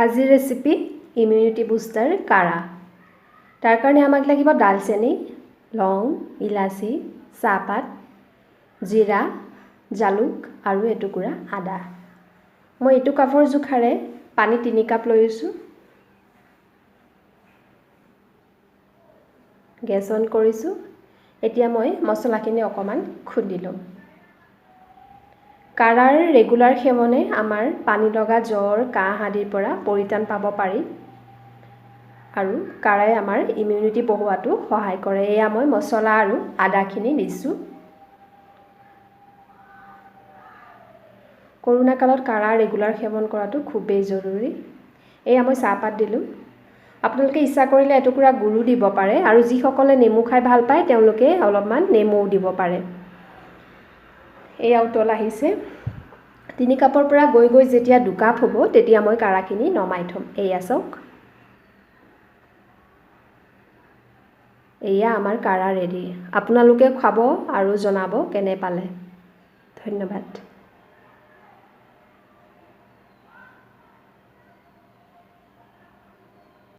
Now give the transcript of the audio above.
আজিৰ recipe immunity booster কাঢ়া। তাৰ কাৰণে আমাক লাগিব দালচেনি, লং, ইলাচি, চাহপাত, জিৰা, জালুক আৰু এটুকুৰা আদা। মই এইটো কাপৰ জোখাৰে পানী 3 কাপ লৈছোঁ। গেছ অন কৰিছোঁ। এতিয়া মই মছলাখিনি অকণমান খুন্দি ল'ম। কাঢ়াৰ ৰেগুলাৰ সেৱনে আমাৰ পানী লগা জ্বৰ, কাহ আদিৰ পৰা পৰিত্ৰাণ পাব পাৰি আৰু কাঢ়াই আমাৰ ইমিউনিটি বঢ়োৱাটো সহায় কৰে। এয়া মই মছলা আৰু আদাখিনি দিছোঁ। কৰোণা কালত কাঢ়া ৰেগুলাৰ সেৱন কৰাটো খুবেই জৰুৰী। এয়া মই চাহপাত দিলোঁ। আপোনালোকে ইচ্ছা কৰিলে এটুকুৰা গুড়ো দিব পাৰে আৰু যিসকলে নেমু খাই ভাল পায় তেওঁলোকে অলপমান নেমুও দিব পাৰে। এয়া উতল আহিছে। 3 কাপৰ পৰা গৈ গৈ যেতিয়া 2 কাপ হ'ব তেতিয়া মই কাঢ়াখিনি নমাই থ'ম। এয়া চাওক, এয়া আমাৰ কাঢ়া ৰেডি। আপোনালোকে খাব আৰু জনাব কেনে পালে। ধন্যবাদ।